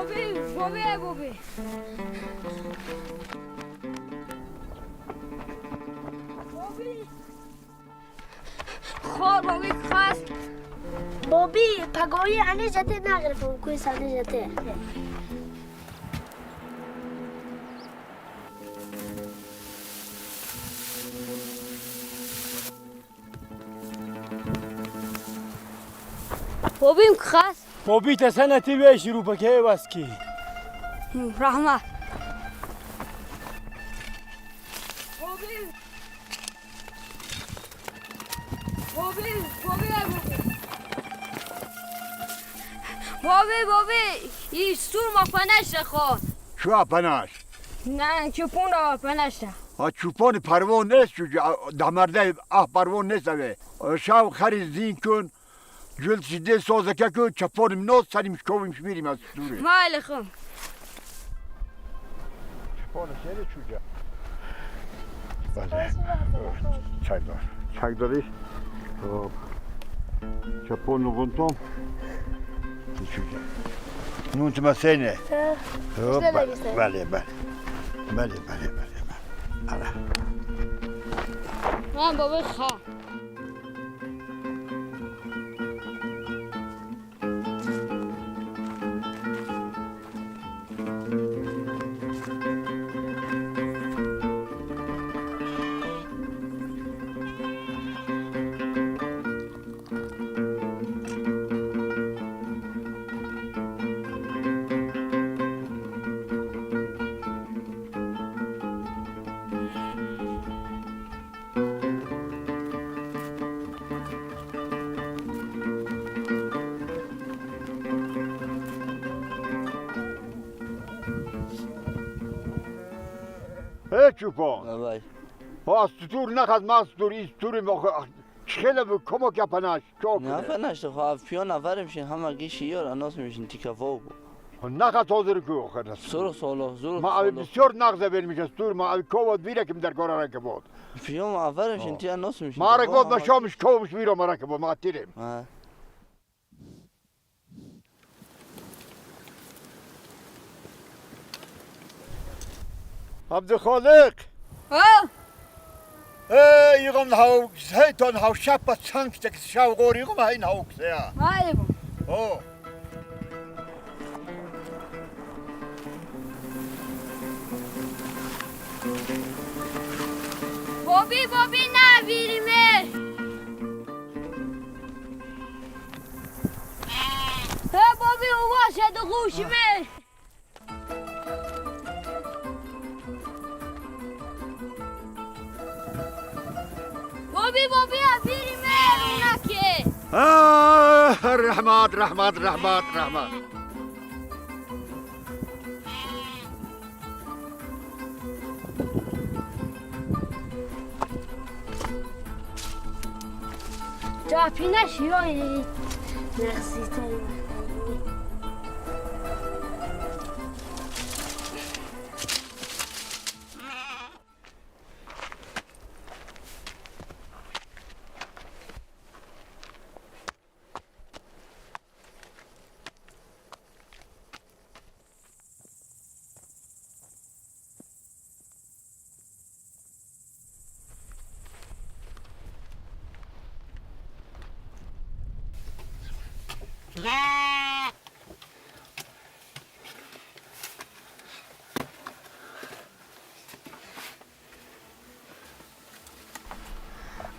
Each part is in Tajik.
Боби, боби, боби. Боби. خور بابی خواست. بابی پگاهی انی جته نگرفتم کوی سانی جته. بابیم خواست. بابی تسنتی بیشی رو پکه بس کی. رحمت. بابی. بابی، بابی، بابی. بابی، بابی، این سور ما پنش خود. چو پنش؟ نه، چوپون را پنش. چوپان پروان نیست، دمرده اه پروان نیست اوه. شو خری زین کن، جلد شده سازکه کن، چپان مناز سریم شکویم شمیریم از دوره. مال خم. چپان سری چوجه. بله. چک دار. چک داری؟ خب. چپان نغنتم. چوجه. نون تو مسینه. خب، بله، بله، بله. بله، بله، بله. بله. من بابا خواه. چوپان. بای. با ستور نخد ما ستور این ستور ما چخیله به کمک پناش چاک. نه پناش تو خب پیا نفر میشین همه گیشی یار اناس میشین تیکا فو. نخد حاضر کو آخر. زور سالو زور. ما اوی بسیار نغزه بین میشه ستور ما اوی کواد بیره کم در کار رکه بود. پیا ما نفر میشین تی اناس میشین. ما رکود ما شامش کومش میرم ما رکه بود ما تیریم. عبدالخالق. ها. ای یقام هاو هیتون هاو شب چنگ تک شاو غوری یقام هین هاو کسیا. مایبو. او. بابی بابی نه بیریمه. ها بابی او باشه دو گوشیمه. بابی بابی بیریمه اونکه. آه رحمت رحمت رحمت رحمت. چاپینش یای نقصی تایی.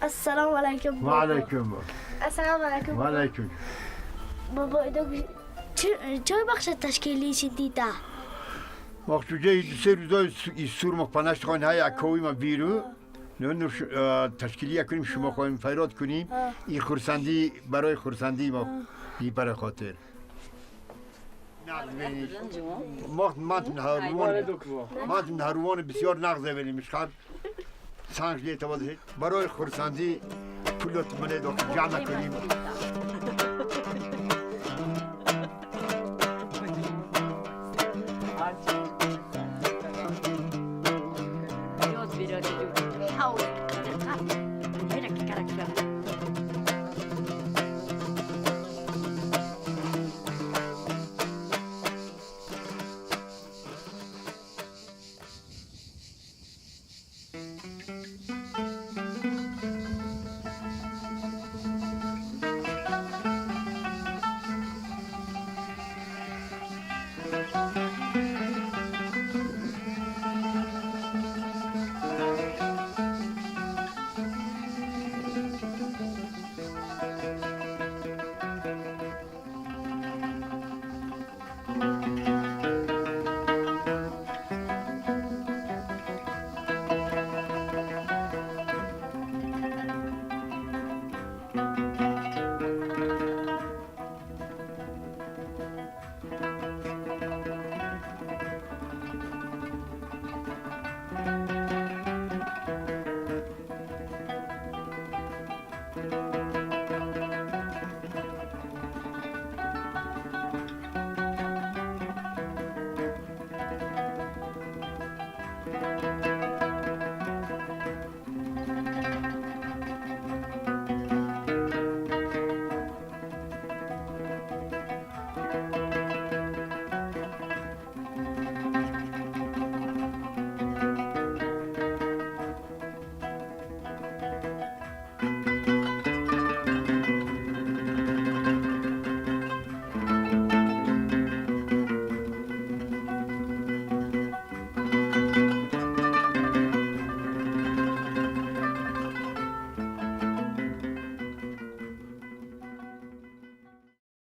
السلام علیکم. و علیکم. السلام علیکم. و علیکم. بابا چه بخش تشکیلی شدیده؟ وقتی سه روزای سور مخپنش خواهیم های اکوی ما بیرو نه تشکیلی کنیم شما خواهیم فیراد کنیم این خرسندی برای خرسندی ما این برای خاطر ما من هروان بسیار نغزه بریم خر سنگ لیت برای خرسندی پولت منه جمع کنیم.